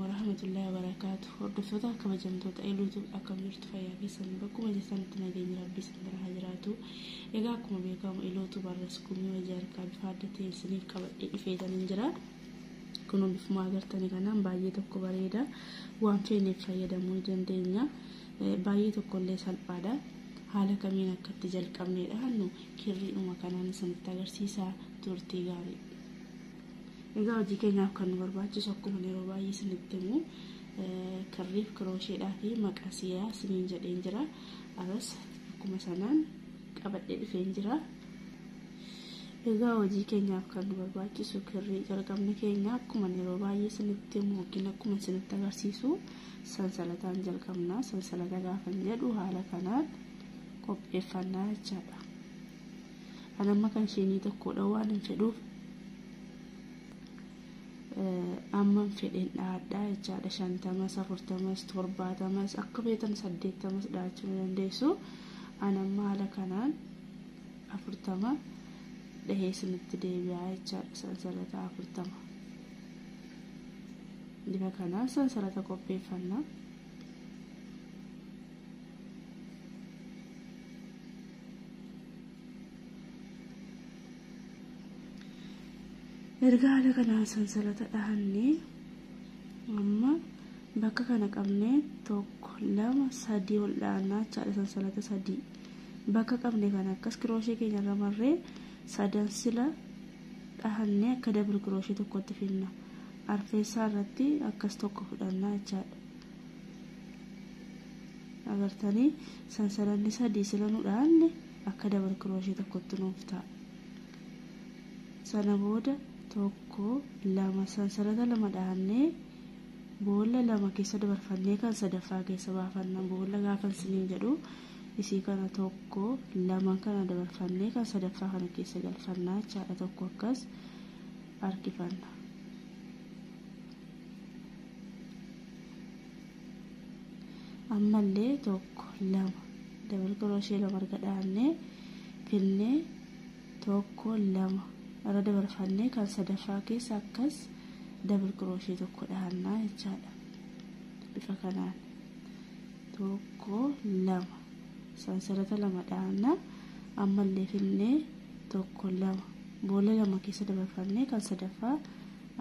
Warahmatullahi wabarakaatu. Hordoftoota kabajamtoota Eluutu akkam jirtu fayyaa keessan bakkuma jirtanitti nageenya rabbii isin bira haa jiraatu. Egaa akkuma beekamu Eluutu barras gumii hojii harkaa bifa adda ta'een isiniif qabadhee dhufeetaniin jira. Kun bifuma agartanii kanaan baay'ee tokko bareeda. Waan feeneef fayyadamuu ni dandeenya. Baay'ee tokkollee salphaadha. Haala kamiin akka itti jalqabneedha nu kirriidhuma kanaan isinitti agarsiisaa turtii gaarii. Egaa hojii keenyaaf kan nu barbaachisu akkuma yeroo baay'ee isinitti himu kirriif kiroosheedhaa fi maqasiyaa isiniin jedheen jira. Aras akkuma sanaan qabadhee dhufeen jira. Egaa hojii keenyaaf kan nu barbaachisu kirrii jalqabni keenya akkuma yeroo baay'ee isinitti himu yookiin akkuma isinitti agarsiisu sansalataan jalqabna. Sansalata gaafan jedhu haala kanaan qopheeffannaa jechaadha. Ani amma kan isheenii tokkodha waan hin fedhuuf amma fedheen dhaadhaa jechaadha. 50, 40, 70 akka feetan 80 dhaachuu ni dandeessu. Ani amma haala kanaan 40 dhahee isinitti deebi'aa jechaadha. Sansalata 40 bifa kanaan sansalata qopheeffannaa. Erga haala kanaan sansalata dhahannee amma bakka kana qabnee 1 2 3 ol dhahannaa jechaadha. Sansalata 3 bakka qabne kana akkas kirooshee keenya irra marree sadan sila dhahannee akka dabal kirooshee tokkotti finna. Arfeessaa irratti akkas tokko fudhannaa jechaadha. Agartanii sansalanni 3 sila nu dhahanne akka dabal kirooshee tokkotti nuuf ta'a. Sana booda 1 2 sansalata 2 dhahannee boolla 2 keessa dabarfannee kan sadaffaa keessa baafanna. Boolla gaafan isiniin jedhu isii kana 1 2 kana dabarfannee kan sadaffaa kana keessa galfannaa jechaadha. Tokko akkas harkifanna. Ammallee 1 2 dabal kirooshee 2 erga dhahannee finnee 1 2 irra dabarfannee kan sadaffaa keessa akkas dabal kirooshee tokko dhahannaa jechaadha. Bifa kanaan 1 2 sansalata 2 dhahannaa. Ammallee finnee 1 2 boolla 2 keessa dabarfannee kan sadaffaa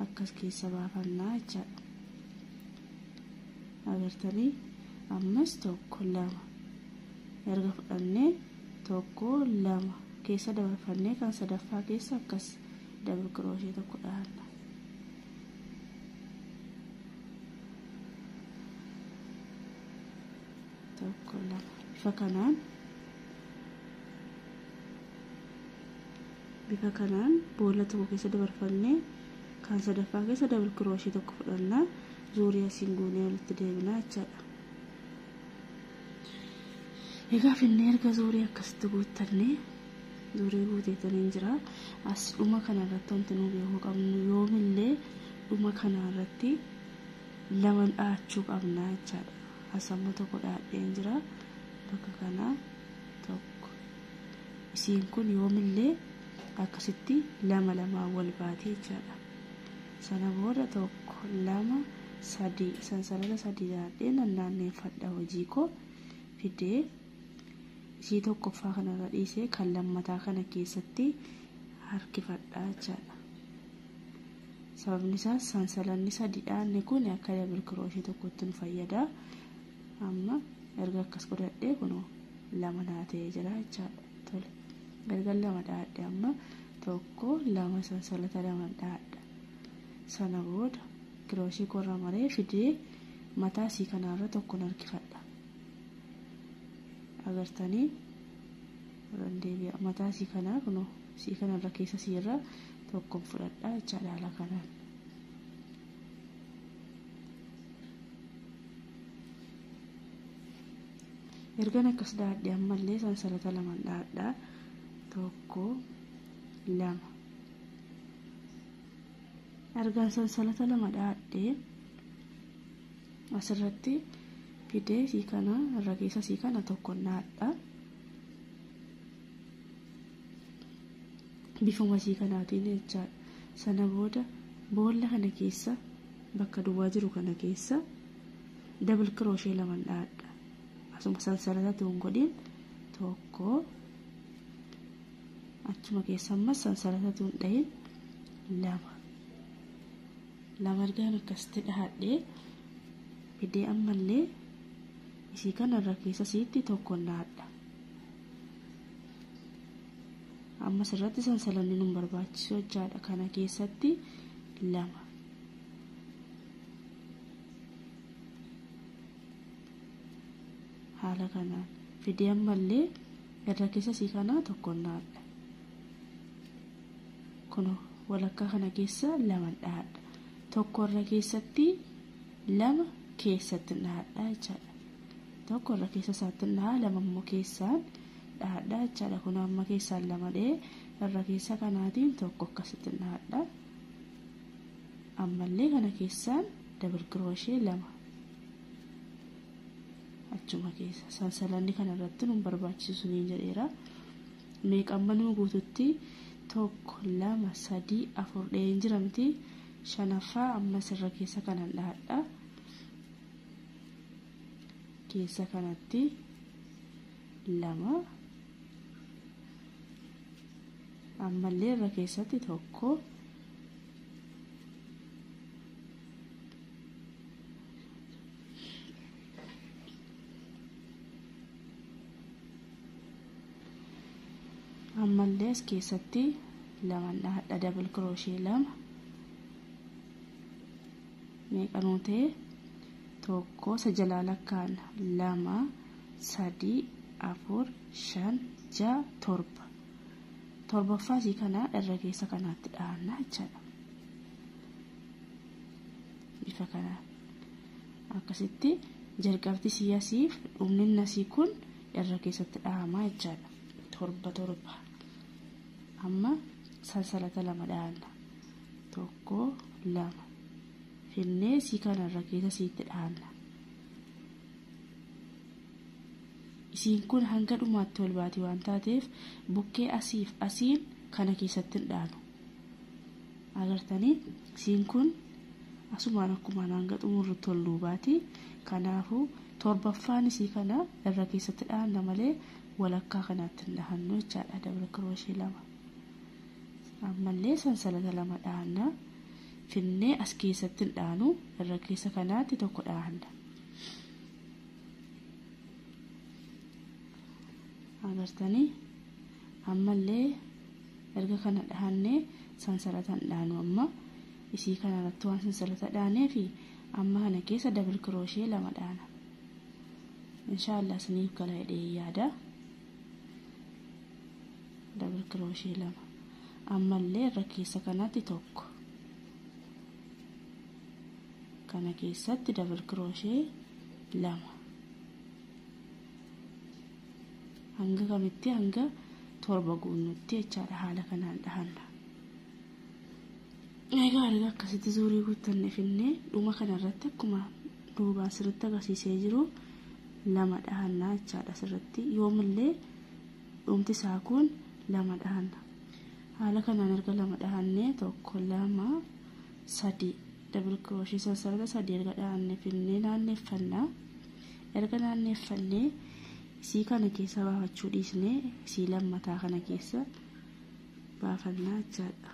akkas keessa baafannaa jechaadha. Agartanii ammas 1 2 erga fudhannee 1 2 keessa dabarfannee kan sadaffaa keessa akkas dabal kirooshee tokko dhahanna. Tokko 2 bifa kanaan boolla tokko keessa dabarfannee kan sadaffaa keessa dabal kirooshee tokko fudhannaa. Zuurii asiin goonee walitti deebinaa jechaadha. Egaa finnee erga zuurii akkasitti guuttannee zuurii guuteetaniin jira. As dhuma kanarratti wanti nu beekuu qabnu yoomillee dhuma kanarratti 2 dhahachuu qabna jechaadha. As amma tokko dhahadheen jira. Bakka kanaa tokko. Isiin kun yoomillee akkasitti 2 2 wal baatee jechaadha. Sana booda 1 2 3 sansalata 3 dhahadhee naanneeffadha hojii koo fidee isii tokkoffaa kanarra dhiisee kan lammataa kana keessatti harkifadha jechaadha. Sababni isaas sansalanni 3 dhaanne kun akka dabal kirooshee tokkotti nu fayyada. Amma erga akkas godhadhee kunoo 2 naa ta'ee jira jechaadha. Tole erga 2 dhahadhe amma 1 2 sansalata 2 dhahadha. Sana booda kirooshee korra maree fidee mataa isii kanarra tokko harkifadha. Agartanii deebi'a mataa isii kanaa kunoo isii kanarra keessa isiirra tokko fudhadha jechaadha haala kanaan. Ergan akkas dhahadhe ammallee sansalata 2 dhahadha. 1 2 ergan sansalata 2 dhahadhe asirratti fidee isii kana irra keessa isii kana tokko dhahadha. Bifuma isii kanaatiin jechaadha. Sana booda boolla kana keessa Bakka duwwaa jiru kana keessa double crochet 2 dhahadha. Asuma sansalata hin godhin 1 achuma keessa ammas sansalata hin dhahin 2 2 argaan akkasitti dhahadhee fidee ammallee isii kanarra keessa siitti 1 dhahadha. Ammas irratti sansalanni nu barbaachisu jechaadha. Kana keessatti 2 haala kanaan fidee ammallee irra keessa sii kana 1 dhahadha. Kun walakkaa kana keessa 2 dhahadha. 1 irra keessatti 2 keessatti dhahadha jechaadha. 1 irra keessa isaatti dhaha 2 immoo keessaan dhahadha jechaadha. Kun amma keessaan 2 dhee irra keessa kanaatiin 1 akkasitti dhahadha. Ammallee kana keessaan double crochet 2 achuma keessa sansalanni kana irratti nu barbaachisu niin jedheera. Meeqa amma nu guututti 1 2 3 4 dheen jiramti. 5ffaa ammas irra keessa kanan dhahadha. Keessa kanatti 2 ammallee irra keessatti 1 ammallee as keessatti 2 dhahadha. Double crochet 2 meeqa nuu ta'e 1 isa jalaa lakkaa'anna 2 3 4 5 6 7 torbaffaa isii kana irra keessa kanaatti dhahanna jechaadha. Bifa kanaan akkasitti jalqabti isii asiif dhumni asii kun irra keessatti dhahamaa jechaadha. 7 7 amma sansalata 2 dhahanna. 1 2 finnee isii kana irra keessa isiitti dhahanna. Isiin kun hanga dhumaatti wal baati waan taateef bukkee asiif asiin kana keessatti hin dhaanu. Agartanii isiin kun asumaan akkumaan hanga xumurrutti ol duubaati. Kanaafuu torbaffaan isii kana irra keessatti dhahanna malee walakkaa kanaatti hin dhahannu jechaadha. Double crochet 2 ammallee sansalata 2 dhahanna. Finnee as keessatti hin dhaanu irra keessa kanaatti 1 dhahanna. Agartanii ammallee erga kana dhahannee sansalata hin dhaanu. Amma isii kana irratti waan sansalata dhaanee fi amma kana keessa double crochet 2 dhaana. Inshaallah isiniif gala jedhee yaada. Double crochet 2 ammallee irra keessa kanaatti 1 kana keessatti double crochet 2 hanga kamitti hanga 7 guunnutti jechaadha. Haala kanaan dhahanna. Egaa erga akkasitti zuurii guuttanne finnee dhuma kanarratti akkuma duubaan sirriitti agarsiisee jiru 2 dhahannaa jechaadha. Sirriitti yoomillee dhumti isaa kun 2 dhahanna. Haala kanaan erga 2 dhahannee 1 2 3 double crochet sansalata 3 erga dhahanne finnee naanneeffannaa. Erga naanneeffannee isii kana keessa baafachuu dhiisnee isii lammataa kana keessa baafannaa jechaadha.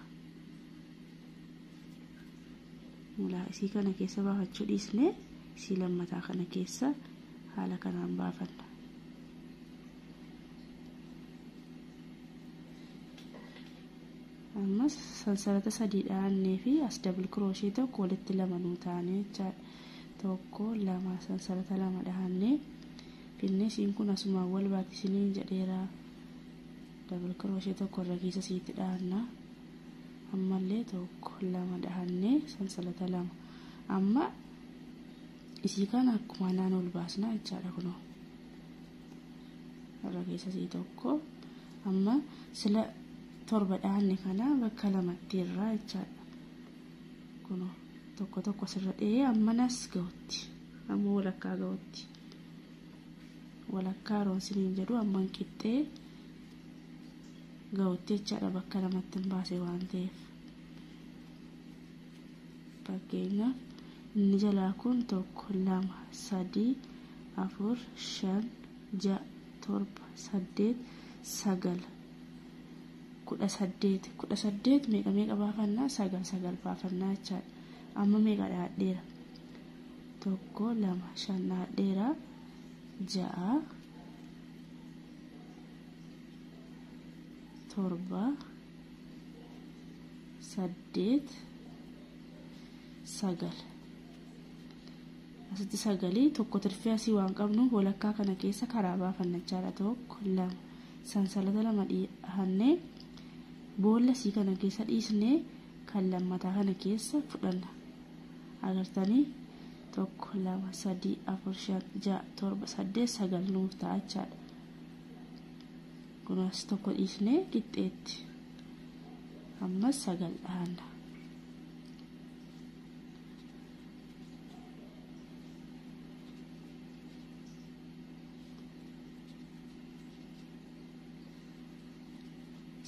Mulaa isii kana keessa baafachuu dhiisnee isii lammataa kana keessa haala kanaan baafanna. Ammas sansalata 3 dhahannee fi as double crochet 1 walitti 2 nuu taane jechaadha. 1 2 sansalata 2 dhahannee finnee isiin kun asumaan wal baati isiniin jedheera. Double crochet 1 irra keessa isiitti dhahanna. Ammallee 1 2 dhahannee sansalata 2 amma isii kana akkuma naan ol baasna jechaadha. Kunoo irra keessa isii 1 amma sila 7 dhahanne kana bakka lamatti irraa jechaadha. Kunoo tokko tokko sirra dhee amma nas gahutti amma walakkaa gahutti walakkaa roonsiniin jedhu amman qixxee gahutti jechaadha. Bakka lamatti hin baase waan ta'eef fakkeenyaaf Inni jalaa kun 1 2 3 4 5 6 7 8 9 18 18 meeqa meeqa baafannaa? 9 9 baafannaa jechaadha. Amma meeqa dhahadheera? 1 2 5 dhahadheera, 6 7 8 9. Asitti sagalii tokko tirfee asii waan qabnuuf walakkaa kana keessa karaa baafanna jechaadha. 1 2 sansalata 2 dhahannee boolla sii kana keessa dhiisnee kan lammataa kana keessa fudhanna. Agartanii 1 2 3 4 5 6 7 8 9 nuuf ta'a jechaadha. Kunis tokko dhiisnee qixxeetti ammas 9 dhahanna.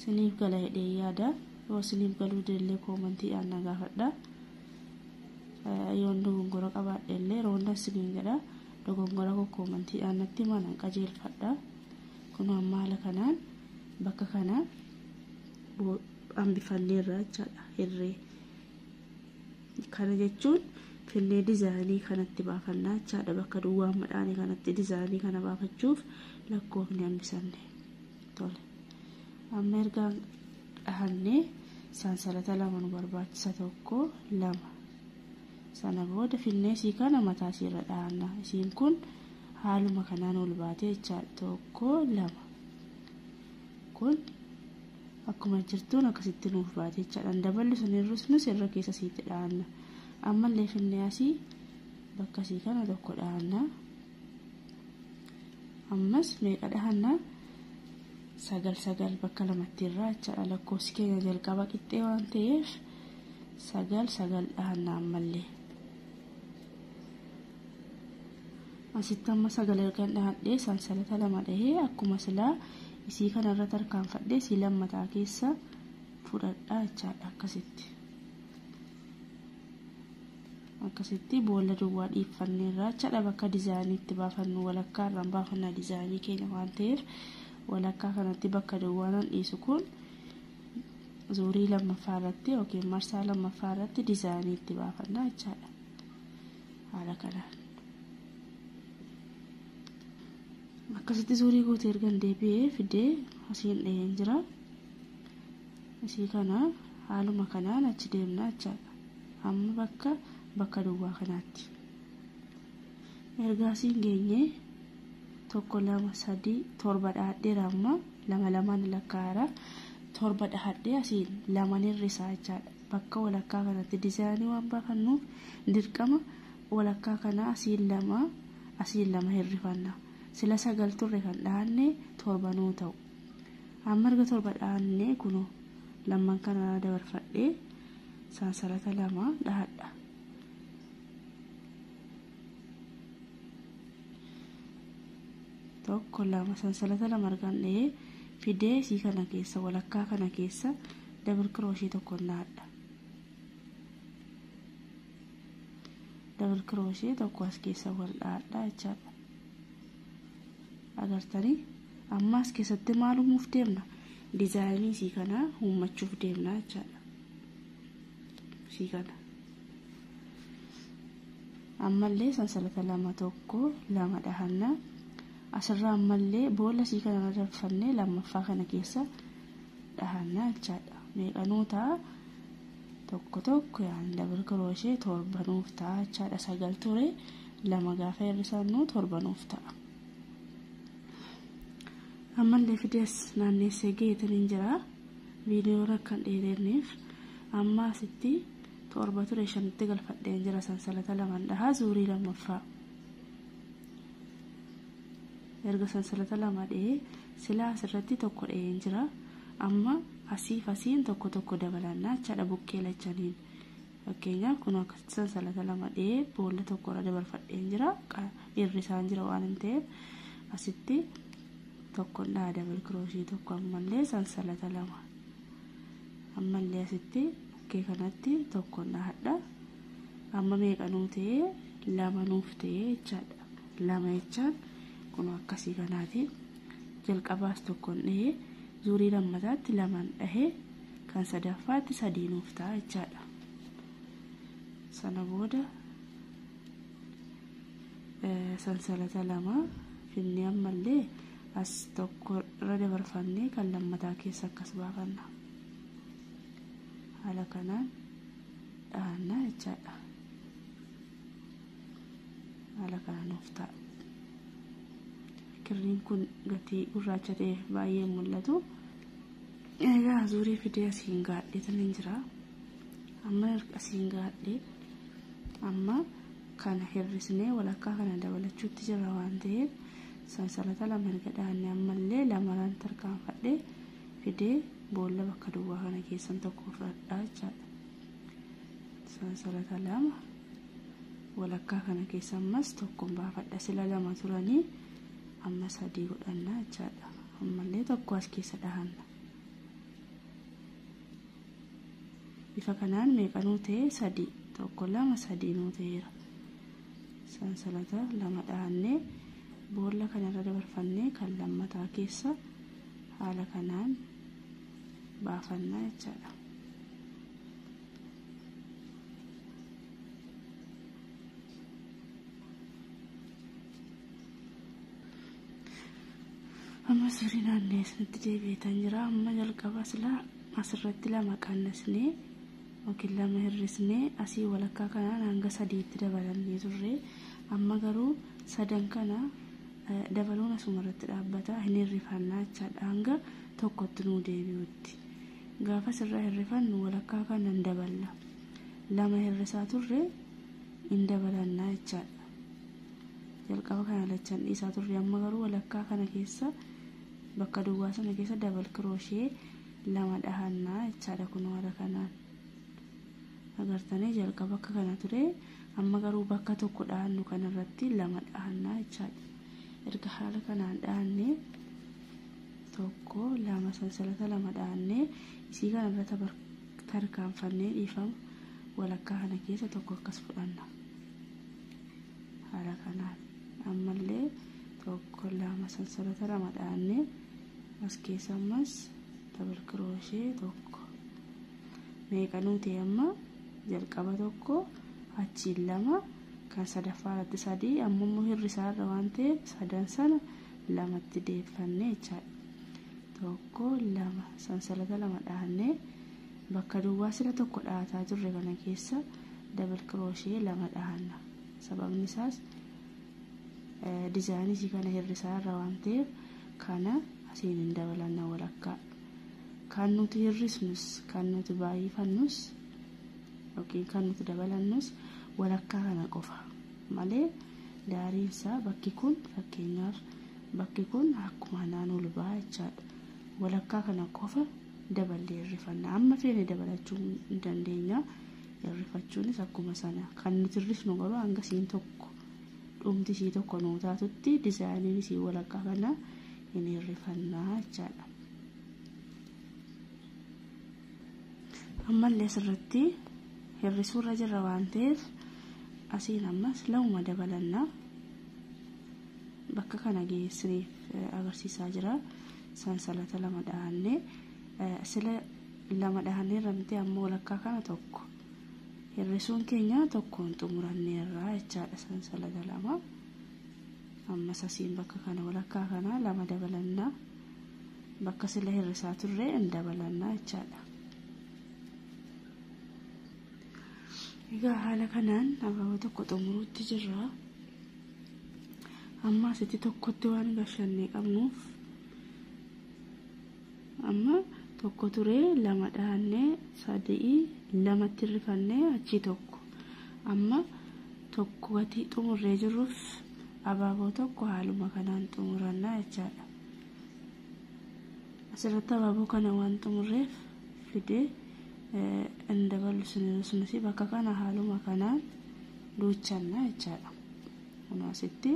Siniif gala jedhee yaada. Yoo siniif galuu didee koomantiidhaan na gaafadha. Yoon dogongora qabaadhe illee roonda siniin jedha. Dogongora koo koomantiidhaan natti himaa, nan qajeelfadha. Kun amma haala kanaan bakka kana hambifanneerra jechaadha. Hirree kana jechuun finnee dizaayinii kanatti baafannaa jechaadha. Bakka duwwaa midhaanii kanatti dizaayinii kana baafachuuf lakkoofni hambisanne. Tole. Amma erga dhahannee sansalata 2 nu barbaachisa. 1 2 sana booda finnee isii kana mataa isiirra dhahanna. Isiin kun haaluma kanaan ol baatee jechaadha. 1 2 kun akkuma jirtuun akkasitti nuuf baatee jechaadha. Daballi sun hir'isnus irra keessa isiitti dhahanna. Ammallee finnee asii bakka isii kana tokko dhahanna. Ammas meeqa dhahanna? 9 9 bakka lamatti irraa jechaadha. Lakkoofsi keenya jalqaba qixxee waan ta'eef 9 9 dhahanna ammallee. Asitti amma 9 erga dhahadhee sansalata 2 dhahee akkuma silaa isii kanarra tarkaanfadhee isii lammataa keessa fudhadhaa jechaadha. Akkasitti akkasitti boolla duwwaa dhiiffanneerra jechaadha. Bakka dizaayiniitti baafannu walakkaa irraan baafannaa dizaayinii keenya waan ta'eef walakkaa kanatti bakka duwwaa nan dhiisu kun zuurii lammaffaa irratti yookiin marsaa lammaffaa irratti dizaayiniitti baafannaa jechaadha. Haala kanaan akkasitti zuurii guutee ergan deebi'ee fidee asiin dhaheen jira. Isii kana haaluma kanaan achi deemnaa jechaadha. Amma bakka duwwaa kanaatti erga asiin geenye 1 2 3 7 dhahadheera. Amma 2 2 lakkaa'aara. 7 dhahadhee asiin 2 hir'isaa jechaadha. Bakka walakkaa kanatti dizaayinii waan baafannuuf dirqama walakkaa kana asiin 2 asiin 2 hir'ifanna. Sila 9 turre kan dhahanne 7 nuu ta'u. Amma erga 7 dhahanne kunoo lamman kana dabarfadhee sansalata 2 dhahadha. Tokko 2 sansalata 2 argan dhahee fidee isii kana keessa walakkaa kana keessa dabal kirooshii tokko dhahadha. Dabal kirooshii tokko as keessa wal dhahadha jechaadha. Agartanii amma as keessatti maal uumuuf deemna? Dizaayinii isii kana uummachuuf deemna jechaadha. Isii kana ammallee sansalata 2 1 2 dhahanna. Asirraa ammallee boolla isii kana dabarfannee lammaffaa kana keessa dhahanna jechaadha. Meeqanuu ta'a? 1 1 yaani dabal kirooshee 7 nuuf ta'a jechaadha. 9 ture 2 gaafa hir'isannu 7 nuuf ta'a. Ammallee fidees naanneessee geetaniin jira. Viidiyoon akka hin dheeranneef amma asitti 7 ture 5tti galfadheen jira. Sansalata 2 dhahaa zuurii lammaffaa. Erga sansalata 2 dhahee silaa asirratti 1 dhaheen jira. Amma asiif asiin 1 1 dabalannaa jechaadha bukkee lachaniin. Fakkeenyaaf kun akkasitti sansalata 2 dhahee boolla tokko irra dabarfadheen jira. Hir'isaan jira waan hin ta'eef asitti tokko dhaha dabal kirooshii tokko ammallee sansalata 2 ammallee asitti bukkee kanatti tokko dhahadha. Amma meeqa nuu ta'e? 2 nuuf ta'e jechaadha. 2 jechaan kun akkasii kanaati. Jalqabaas tokkoon dhahee zuurii lammataatti 2 dhahee kan sadaffaatti 3 nuuf ta'a jechaadha. Sana booda sansalata 2 finnee ammallee as tokko irra dabarfannee kan lammataa keessa akkas baafanna. Haala kanaan dhahanna jechaadha. Haala kanaan nuuf ta'a. Kirriin kun gatii gurraacha ta'eef baay'ee mul'atu. Egaa zuurii fidee asiin gaadheetan hin jira. Amma asiin gaadhee amma kana hir'isnee walakkaa kana dabalachuutti jira waan ta'eef sansalata 2 erga dhahanne ammallee 2 tarkaanfadhee fidee boolla bakka duwwaa kana keessan tokko fudhadhaa jechaadha. Sansalata 2 walakkaa kana keessa ammas tokkoon baafadha. Sila 2 turanii amma 3 godhanna jechaadha. Ammallee tokko as keessa dhahanna. Bifa kanaan meeqa nuu ta'e? 3 1 2 3 nuu ta'eera. Sansalata 2 dhahannee boolla kanarra dabarfannee kan lammataa keessa haala kanaan baafannaa jechaadha. Amma suurri naannee isinitti deebi'eetan jira. Amma jalqaba silaa asirratti 2 qannasnee yookiin 2 hir'isnee asii walakkaa kanaan hanga 3tti dabalannee turre. Amma garuu sadan kana dabaluun asuma irratti dhaabbata hin hirrifannaa jechaadha. Hanga tokkotti nuu deebi'utti. Gaafa sirraa hirrifannu walakkaa kana hin daballa. 2 hir'isaa turre hin dabalannaa jechaadha. Jalqaba kana lachan dhiisaa turre amma garuu walakkaa kana keessa bakka duwwaa sana keessa dabal kirooshee 2 dhahannaa jechaadha. Kun haala kanaan agartanii jalqaba akka kana ture amma garuu bakka tokko dhahannu kanarratti 2 dhahannaa jechaadha. Erga haala kanaan dhahannee 1 2 sansalata 2 dhahannee isii kanarra tarkaanfannee dhiifama walakkaa kana keessa tokko akkas fudhanna. Haala kanaan ammallee 1 2 sansalata 2 dhahannee as keessa ammas dabal kirooshee 1 meeqa nuu ta'e? Amma jalqaba 1 achiin 2 kan sadaffaa irratti 3 amma immoo hir'isaa irra waan ta'eef sadan sana 2tti deeffannee jechaadha. 1 2 sansalata 2 dhahannee bakka duwwaa sila tokko dhahataa turre kana keessa dabal kirooshee 2 dhahanna. Sababni isaas diizaayinii isii kana hir'isaa irra waan ta'eef kana asiin hin dabalanna walakkaa. Kan nuti hir'isnus kan nuti baay'ifannus yookiin kan nuti dabalannus walakkaa kana qofa malee daariinsaa bakki kun fakkeenyaaf bakki kun akkuma kanaan ol ba'a jechaadha. Walakkaa kana qofa daballee hir'ifanna. Amma feene dabalachuu hin dandeenya. Hir'ifachuunis akkuma sana kan nuti hir'isnu garuu hanga isiin tokko dhumti isii tokko nuu taatutti diizaayiniin isii walakkaa kana hin hir'ifannaa jechaadha. Ammallee asirratti hir'isuurra jirra waan ta'eef asiin ammas 2 dabalanna. Bakka kana geessiniif agarsiisaa jira. Sansalata 2 dhahannee sila 2 dhahannee ramtee amma walakkaa kana tokko hir'isuun keenya tokkoon xumuranneerra jechaadha. Sansalata 2 ammas asiin bakka kana walakkaa kana 2 dabalannaa. Bakka sila hir'isaa turre hin dabalannaa jechaadha. Egaa haala kanaan abaaboo tokko xumuruutti jirra. Amma asitti tokkotti waan gashannee qabnuuf amma tokko ture 2 dhahannee 3 2tti hir'ifannee achii tokko amma tokko gatii xumurree jirruuf abaaboo tokko haaluma kanaan xumurannaa jechaadha. Asirratti abaaboo kana waan xumurreef fidee hin daballu sunis bakka kana haaluma kanaan duuchannaa jechaadha. Kun asitti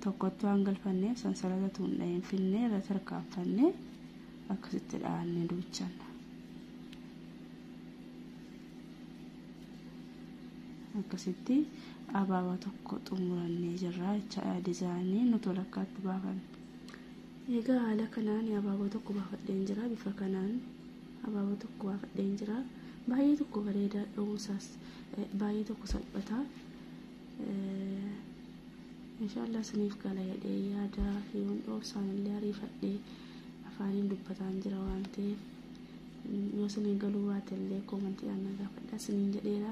tokkotti waan galfanneef sansalata tuun dhaheen finnee irra tarkaanfannee akkasitti dhahannee duuchanna. Akkasitti abaaboo tokko xumurannee jirra jechaadha. Dizaayinii nuti walakkaatti baafanne. Egaa haala kanaan abaaboo tokko baafadheen jira. Bifa kanaan abaaboo tokko baafadheen jira. Baay'ee tokko bareedaa dha'uunsaas baay'ee tokko salphata. Inshaallah isiniif gala jedhee yaada yoon dhoofsaan illee ariifadhee afaaniin dubbataan jira waan ta'eef yoo isiniin galuu baate illee koomantiidhaan na gaafadhaa isiniin jedheera.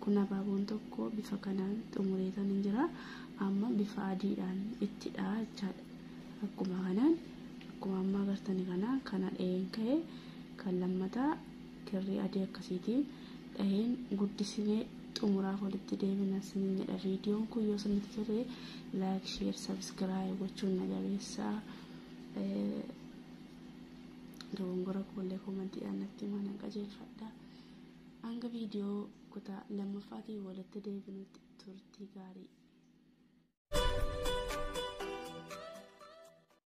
Kun abaaboon tokko bifa kanaan xumureetan hin jira. Amma bifa adiidhaan ittidha jechaadha. Akkuma kanaan akkuma amma agartani kana dhaheen ka'e kan lammataa kirrii adii akkasiitiin dhaheen guddisinee xumuraaf walitti deebina isiniin jedha. Viidiyoon kun yoo isinitti tole like, share, subscribe gochuun na jabeessaa. Dogongora koollee koomantiidhaan natti himaa nan qajeelfadha. Hanga viidiyoo kutaa lammaffaatiin walitti deebinutti turtii gaarii.